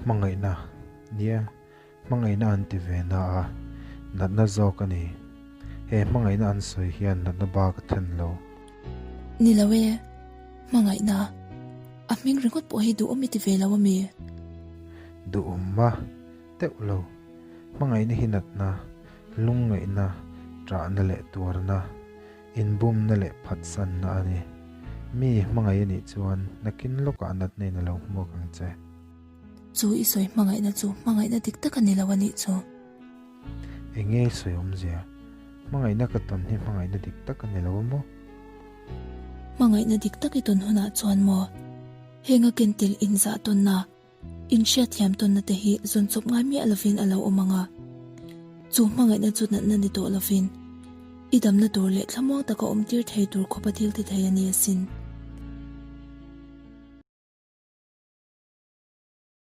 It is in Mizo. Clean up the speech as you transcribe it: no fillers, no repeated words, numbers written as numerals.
Hmangaihna, nia, hmangaihna an ti ve na a, natna zawk a ni. He hmangaihna an sawi hian natna bak a thlen lo. Ni lo e, hmangaihna. A hming ringawt pawh hi duhawm i ti ve lo a mi? Duhawm a, teuh lo. Hmangaihna hi natna, lungngaihna, ṭahna leh tuarna, inbumna leh phatsanna a ni. Mi hmangaih a nih chuan nakin lawkah natna in a lo hmuak ang che. Chu i sawi hmangaihna chu hmangaihna dik tak a ni lo a nih chu. Eng nge i sawi awmzia? Hmangaihna ka tawn hi hmangaihna dik tak a ni lo a maw? Hmangaihna dik tak i tawn hunah chuan maw? Heng a kentel inzah tawnna, inhriatthiam tawnna te hi zawn chawp ngai miah lovin a lo awm ang a. Chu hmangaihna chu natna ni tawh lovin, i damna tur leh thlamuang taka awm tir thei tur khawpa thil ti thei a ni asin.